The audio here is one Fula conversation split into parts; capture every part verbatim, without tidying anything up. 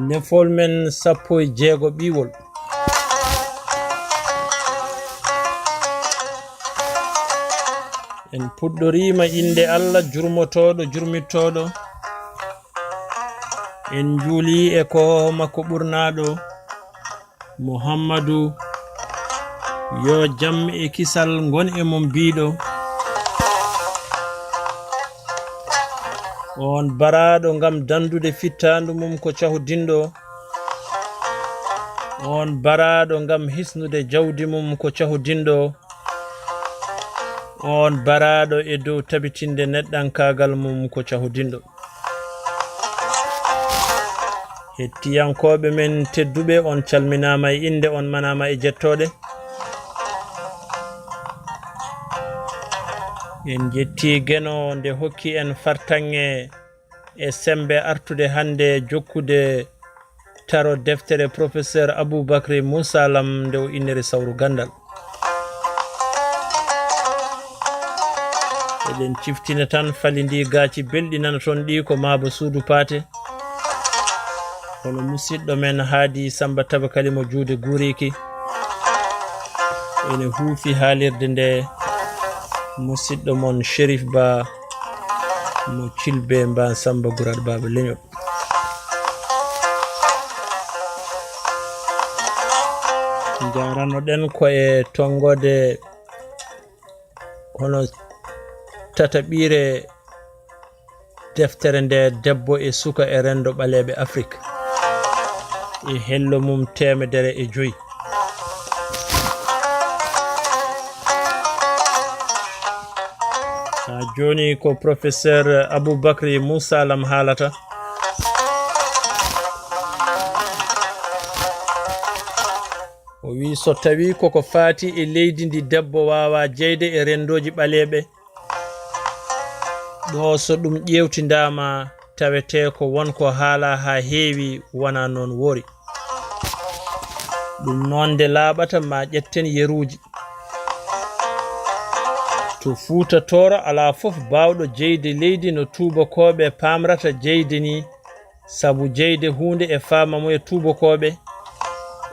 Nefol men sappo e jeego ɓiwol. En puɗɗoriima innde Allah jurmotooɗo, jurmittooɗo. En njuuli e ko makko ɓurnaaɗo, Muhammadu, yo jam e kisal ngon e mum biiɗo. On baraaɗo ngam dandude fittaandu mum ko cahudinɗo. On baraaɗo ngam hisnude jawdi mum ko cahudinɗo. On baraaɗo e dow tabitinde neɗɗankaagal mum ko cahudinɗo. Hettiyankooɓe men tedduɓe, on calminaama e innde, on manaama e jettooɗe. En njettii Geno nde hokki en fartaŋŋe e semmbe artude hannde jokkude taro deftere Professeur Aboubacry Moussa Lam nde o inniri Sawru Ganndal. Eɗen ciftina tan fali ndi gaaci belɗi nana toon ɗi ko Maabo Suudu Paate. Kono musidɗo men Haadi Samba Tabakali mo juude guuriiki. Ene huufi haalirde nde musidɗo mon Cherif Ba mo Cilbe Mba Samba Guraɗo Baaba Leñol. Njaaranoɗen ko e tonngode hono tataɓiire deftere nde Debbo e Suka e Renndo Ɓaleeɓe Afrik e hello mum teemedere e joyi. Haa jooni ko Professeur Aboubacry Moussa Lam haalata. O wiyi so tawii koko faati e leydi ndi debbo waawaa jeyde e renndooji ɓaleeɓe, ɗo so ɗum ƴeewtindaama tawetee ko won ko haalaa haa heewi wonaa noon woori. Ɗum noon nde laaɓata ma ƴetten yeruuji. To Fuuta Tooro alaa fof baawɗo jeyde leydi no tuubakooɓe paamrata jeyde nii, sabu jeyde huunde e faamamuya tuubakooɓe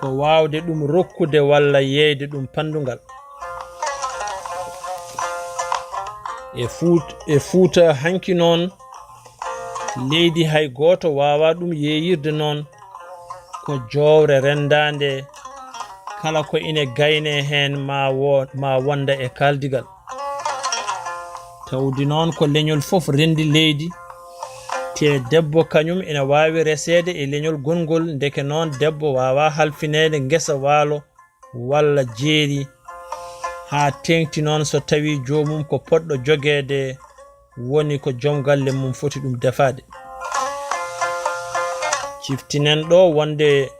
ko waawde ɗum rokkude walla yeeyde ɗum panndungal. E Fuut-, e Fuuta hanki noon, leydi hay gooto waawaa ɗum yeeyirde noon, ko joowre renndaande, kala ko ine gaynee heen ma wo-, ma wonda e kaaldigal. Tawdi noon ko leñol fof renndi leydi, te debbo kañum ina waawi reseede e leñol gonngol, ndeke noon debbo waawaa halfineede ngesa waalo walla jeeri, haa teeŋti noon so tawii joomum ko potɗo jogeede, woni ko joom galle mum foti ɗum defaade. Ciftinen ɗo wonde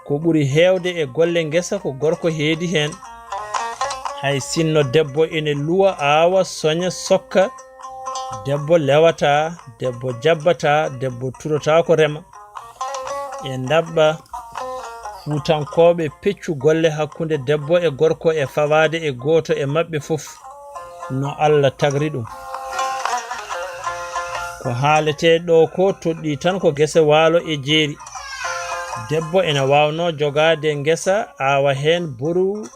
ko ɓuri heewde e golle ngesa ko gorko heedi heen. Hay sinno debbo ene luwa, aawa, soña, sokka, debbo lewataa, debbo jabbataa, debbo turotaa ko rema. E ndaɓɓa, Fuutankooɓe peccu golle hakkunde debbo e gorko e fawaade e gooto e maɓɓe fof no Allah tagri ɗum. Ko haaletee ɗo ko toɗɗii tan ko gese waalo e jeeri. Debbo ena waawnoo jogaade ngesa, aawa heen boru,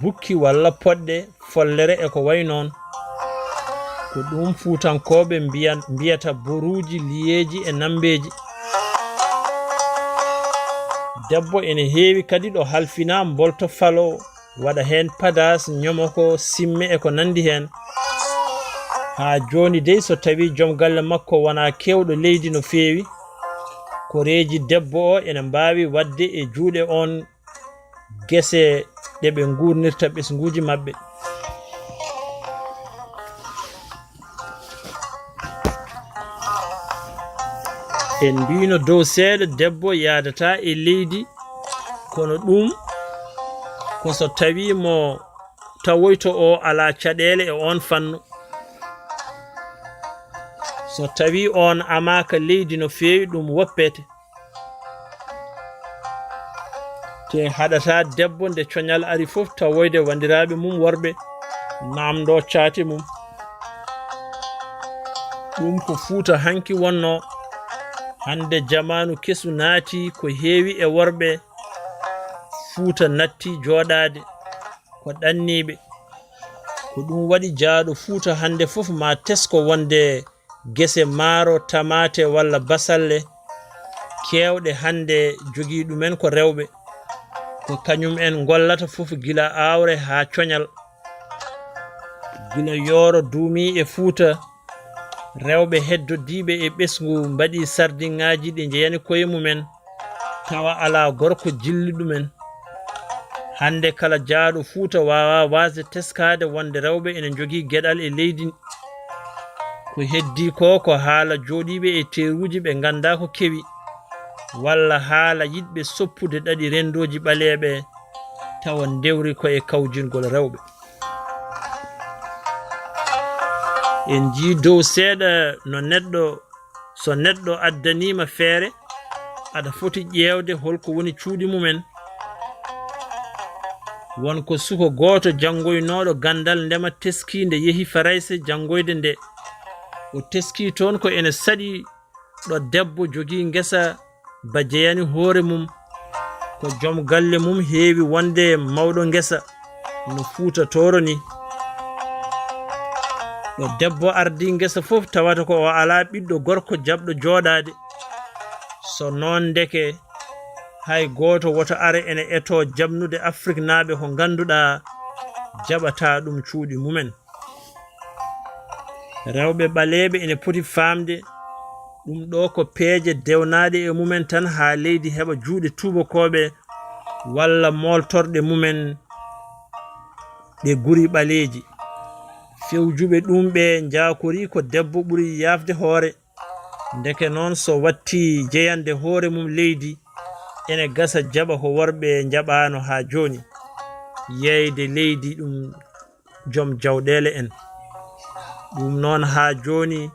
bukki walla poɗɗe, follere e ko wayi noon. Ko ɗum Fuutankooɓe mbiyan-, mbiyata boruuji, liyeeji e nammbeeji. Debbo ene heewi kadi ɗo halfinaa mbolto falo, waɗa heen padaas, ñomoko, simme e ko nanndi heen. Haa jooni dey, so tawii joom galle makko wonaa keewɗo leydi no feewi, koreeji debbo o ene mbaawi waɗde e juuɗe oon gese ɗe ɓe nguurnirta ɓesnguuji maɓɓe. En mbiino dow seeɗa, debbo yaadataa e leydi, kono ɗum ko so tawii mo tawoyto o alaa caɗeele e oon fannu. So tawii oon amaaka leydi no feewi, ɗum woppete. Te haɗataa debbo nde coñal ari fof tawoyde wanndiraaɓe mum worɓe, naamndoo caate mum. Ɗum ko Fuuta hanki wonnoo. Hannde jamaanu kesu naati, ko heewi e worɓe Fuuta natti jooɗaade ko ɗanniiɓe. Ko ɗum waɗi jaaɗo Fuuta hannde fof ma tesko wonde gese maaro, tamaate walla basalle keewɗe hannde jogii ɗumen ko rewɓe. Ko kañum en ngollata fof gila aawre haa coñal. Gila yooro duumii e Fuuta, rewɓe heddodiiɓe e ɓesngu mbaɗii sardiŋaaji ɗi njeyani koye mumen, tawa alaa gorko jilli ɗumen. Hannde kala jaaɗo Fuuta waawaa waasde teskaade wonde rewɓe ene njogii geɗal e leydi. Ko heddii ko, ko haala jooɗiiɓe e teeruuji ɓe nganndaa ko kewi, walla haala yiɗɓe soppude ɗaɗi renndooji ɓaleeɓe, tawa ndewri ko e kawjingol rewɓe. En njii dow seeɗa no neɗɗo, so neɗɗo addaniima feere, aɗa foti ƴeewde holko woni cuuɗi mumen. Won ko suko gooto janngoynooɗo ganndal ndema teskiinde yehi Farayse janngoyde nde. O teskii toon ko ene saɗi ɗo debbo jogii ngesa ba jeyani hoore mum, ko joom galle mum heewi wonde mawɗo ngesa no Fuuta Tooro ni. Ɗo debbo ardii ngesa fof tawata ko o alaa ɓiɗɗo gorko jaɓɗo jooɗaade. So noon ndeke hay gooto woto are ene etoo jaɓnude Afriknaaɓe ko ngannduɗaa jaɓataa ɗum cuuɗi mumen. Rewɓe ɓaleeɓe ene poti faamde ɗum ɗo ko peeje dewnaaɗe e mumen tan haa leydi heɓa juuɗe tuubakooɓe walla mooltorɗe mumen ɗe guri ɓaleeji. Fewjuɓe ɗum ɓe njaakorii ko debbo ɓuri yaafde hoore. Ndeke noon so wattii jeyande hoore mum leydi, ene gasa jaɓa ko worɓe njaɓaano haa jooni. Yeeyde leydi ɗum joom jawɗeele en. Ɗum noon haa jooni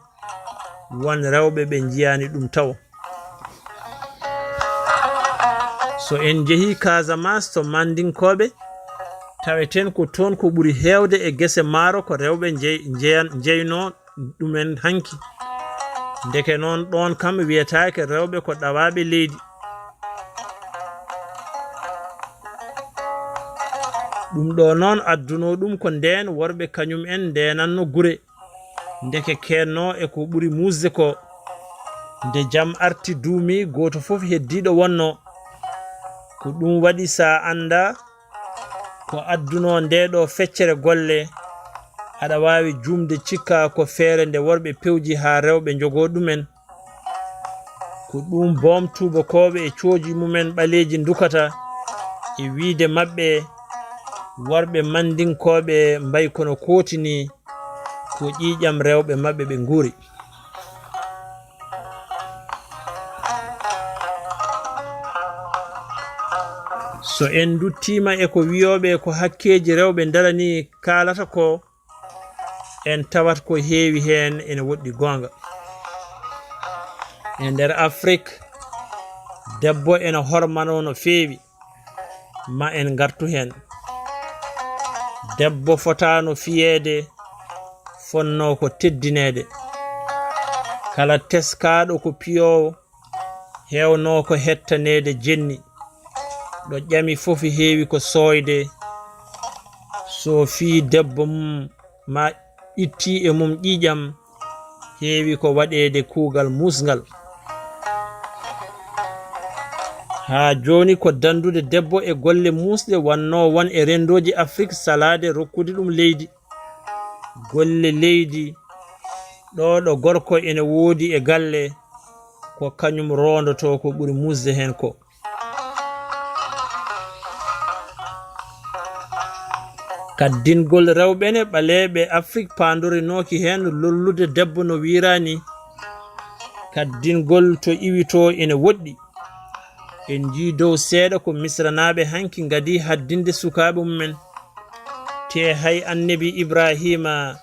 won rewɓe ɓe njiyaani ɗum tawo. So en njehii Casamance to Mandinkooɓe, taweten ko toon ko ɓuri heewde e gese maaro ko rewɓe njey-, njeyan-, njeynoo ɗumen hanki. Ndeke noon ɗoon kam wiyetaake rewɓe ko ɗawaaɓe leydi. Ɗum ɗo noon addunoo ɗum ko ndeen worɓe kañum en ndeenatno gure. Ndeke keednoo e ko ɓuri muusde ko. Nde jam arti duumi gooto fof heddiiɗo wonnoo. Ko ɗum waɗi so a anndaa ko addunoo ndee ɗo feccere golle, aɗa waawi juumde cikka ko feere nde worɓe pewji haa rewɓe njogoo ɗumen. Ko ɗum boom tuubakooɓe e cooji mumen ɓaleeji ndukata e wiyde maɓɓe worɓe Mandinkooɓe mbayi kono kooti ni, ko ƴiiƴam rewɓe maɓɓe ɓe nguuri. So en nduttiima e ko wiyooɓe ko hakkeeji rewɓe ndarani kaalata ko, en tawat ko heewi heen ene woɗɗi goonga. E nder Afrik, debbo ene hormanoo no feewi, ma en ngartu heen. Debbo fotaano fiyeede, fotnoo ko teddineede. Kala teskaaɗo ko piyoowo, heewnoo ko hettaneede jenni. Ɗo ƴami fof heewi ko sooyde. So fii debbo mum ma itti e mum ƴiiƴam, heewi ko waɗeede kuugal muusngal. Haa jooni ko danndude debbo e golle muusɗe wannoo won e renndooji Afrik salaade rokkude ɗum leydi. Golle leydi, ɗo ɗo gorko ene woodi e galle, ko kañum roondotoo ko ɓuri muusde heen ko. Kaddingol rewɓe ne ɓaleeɓe Afrik paandorinooki heen lollude debbo no wiiraa ni. Kaddingol to iwitoo ene woɗɗi. En njii dow seeɗa ko Misranaaɓe hanki ngadii haddinde sukaaɓe mumen. Te hay Annabi Ibrahiima,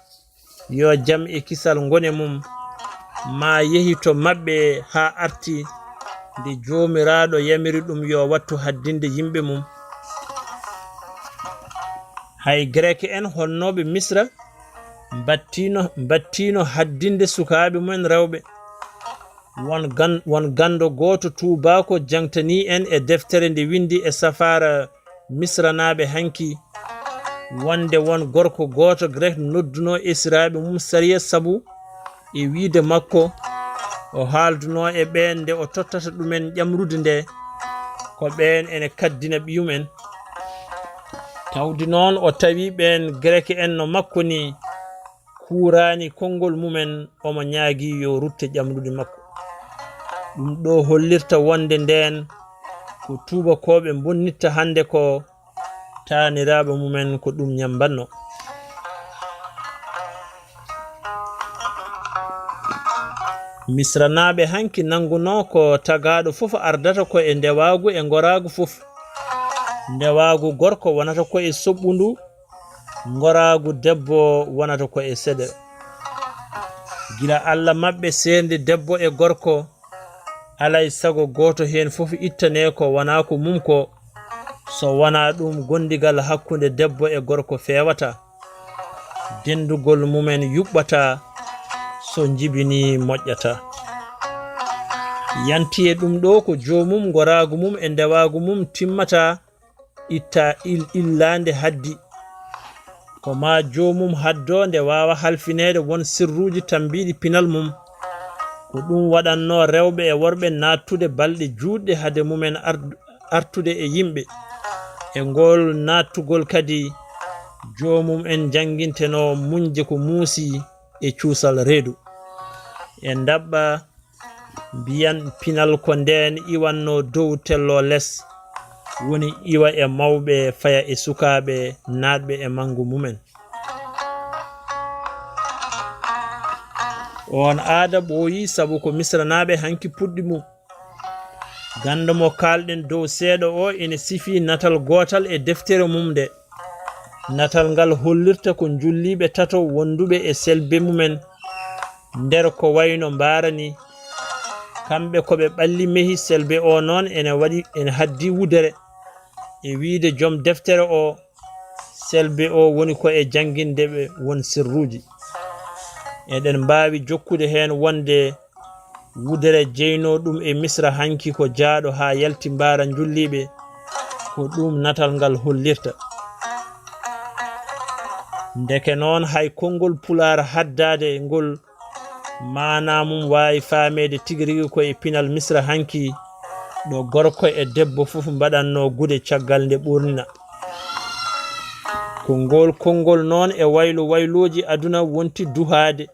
yo jam e kisal ngone mum, ma yehi to maɓɓe haa arti nde Joomiraaɗo yamiri ɗum yo wattu haddinde yimɓe mum. Hay Grek en honnooɓe Misra mbattiino, mbattiino haddinde sukaaɓe mumen rewɓe. Won gan-, won ganndo gooto tuubaako jangtanii en e deftere nde winndi e safaara Misranaaɓe hanki, wonde won gorko gooto Grek noddunoo esiraaɓe mum sariya sabu e wiide makko, o haaldunoo e ɓeen nde o tottata ɗumen ƴamrude nde, ko ɓeen ene kaddina ɓiyum en. Tawde noon o tawi ɓeen Grek en no makko ni, kuuraani konngol mumen, omo ñaagii yo rutte ƴamrude makko. Ɗum ɗo hollirta wonde ndeen ko tuubakooɓe mbonnitta hannde ko taaniraaɓe mumen ko ɗum ñambatno. Misranaaɓe hanki nanngunoo ko tagaaɗo fof ardata ko e ndewaagu e ngoraagu fof. Ndewaagu gorko wonata ko e soɓɓundu, ngoraagu debbo wonata ko e seɗere. Gila Allah maɓɓe seerndi debbo e gorko, alay sago gooto heen fof ittanee ko wonaa ko mum ko, so wonaa ɗum gondigal hakkunde debbo e gorko feewata, denndugol mumen yuɓɓata, so njibinii moƴƴata. Yanti e ɗum ɗo ko joomum ngoraagu mum e ndewaagu mum timmata itta il-, illaande haddi. Ko maa joomum haddoo nde waawa halfineede won sirruuji tambiiɗi pinal mum. Ko ɗum waɗannoo rewɓe e worɓe naattude balɗe juutɗe hade mumen ard-, artude e yimɓe. E ngool naattugol kadi, joomum en njanngintenoo muñde ko muusi e cuusal reedu. E ndaɓɓa mbiyan pinal ko ndeen iwannoo dow telloo les, woni iwa e mawɓe, faya e sukaaɓe naatɓe e manngu mumen. Oon aada ɓooyi sabu ko Misranaaɓe hanki puɗɗi mum. Ganndo mo kaalɗen dow seeɗa o ene sifii natal gootal e deftere mum nde. Natal ngal hollirta ko njulliiɓe tato wonduɓe e selbe mumen nder ko wayno mbaara ni. Kamɓe ko ɓe ɓalli mehi selbe o noon ene waɗi, ene haddi wudere. E wiide joom deftere o, selbe o woni ko e jannginde ɓe won sirruuji. Eɗen mbaawi jokkude heen wonde wudere jeynoo ɗum e Misra hanki ko jaaɗo haa yalti mbaara njulliiɓe, ko ɗum natal ngal hollirta. Ndeke noon, hay konngol Pulaar haddaade ngol, maanaa mum waawi faameede tigi rigi ko e pinal Misra hanki, ɗo gorko e debbo fof mbaɗatnoo gude caggal nde ɓurnina. Ko ngol konngol noon e waylo waylooji aduna wonti duhaade,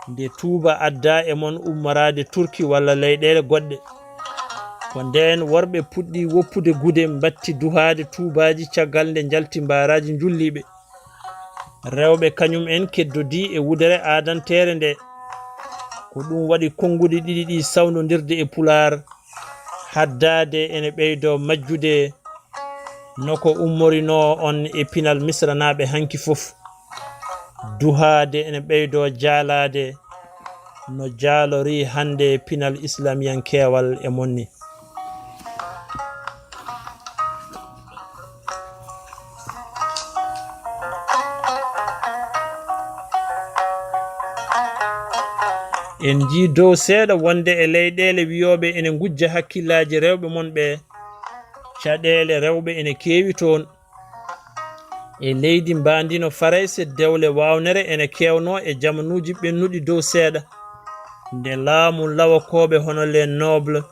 nde tuuba addaa e mon ummoraade Turki walla leyɗeele goɗɗe. Ko ndeen worɓe puɗɗii woppude gude, mbatti duhaade tuubaaji caggal nde njalti mbaaraaji njulliiɓe. Rewɓe kañum en keddodii e wudere aadanteere nde. Ko ɗum waɗi konnguɗi ɗiɗi ɗii sawnondirde e Pulaar, haddaade ene ɓeydoo majjude no ko ummorinoo on e pinal Misranaaɓe hanki fof. Duhaade ene ɓeydoo jaalaade no jaalorii hannde pinal islamiyankeewal e mon ni. En njii dow seeɗa wonde e leyɗeele wiyooɓe ene ngujja hakkillaaji rewɓe mon ɓe, caɗeele rewɓe ene keewi toon. E leydi mbaandino Farayse, dewle waawnere ene keewnoo e jamanuuji ɓennuɗi dow seeɗa. Nde laamu lawakooɓe hono les nobles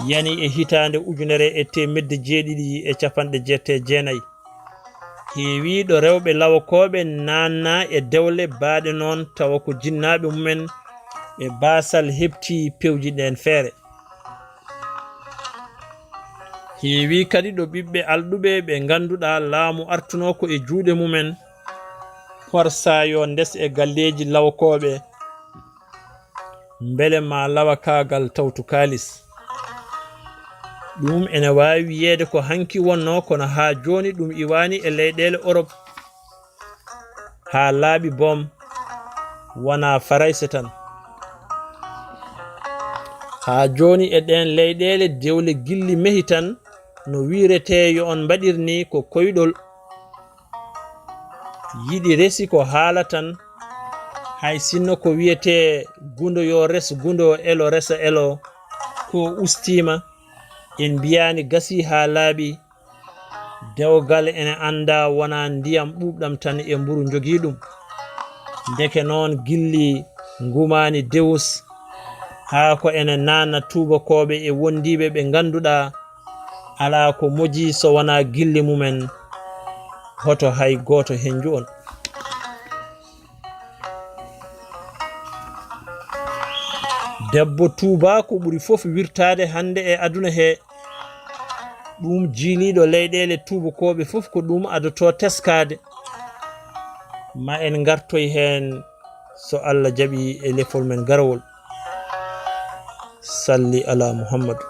yani e hitaande ujunere e teemedde jeeɗiɗi e capanɗe jeetati e jeenayi, heewiiɗo rewɓe lawakooɓe naannaa e dewle baaɗe noon, tawa ko jinnaaɓe mumen ɓe baasal heɓtii pewji ɗeen feere. Heewii kadi ɗo ɓiɓɓe alɗuɓe ɓe ngannduɗaa laamu artunoo ko e juuɗe mumen, forsaa yo ndes e galleeji lawakooɓe, mbele maa lawakaagal tawtu kaalis. Ɗum ene waawi wiyeede ko hanki wonnoo, kono haa jooni ɗum iwaani e leyɗeele Orop. Haa laaɓi boom, wonaa Farayse tan. Haa jooni e ɗeen leyɗeele dewle gilli mehi tan, no wiiretee yo on mbaɗir ni ko koyɗol. Yiɗi resi ko haala tan, Hay sinno ko wiyetee gundo yo res gundo, elo resa elo, ko ustiima, en mbiyaani gasii haa laaɓi. Dewgal ene anndaa wonaa ndiyam ɓuuɓɗam tan e mburu njogii ɗum. Ndeke noon gilli ngumaani dewus, haa ko ene naatna tuubakooɓe e wondiiɓe ɓe ngannduɗaa alaa ko moji so wonaa gilli mumen, hoto hay gooto hennju on. Debbo tuubaaku ɓuri fof wirtaade hannde e aduna he. Ɗum jiiliiɗo leyɗeele tuubakooɓe fof ko ɗum adotoo teskaade. Ma en ngartoy heen so Allah jaɓi e lefol men garawol. Salli ala Muhammadu.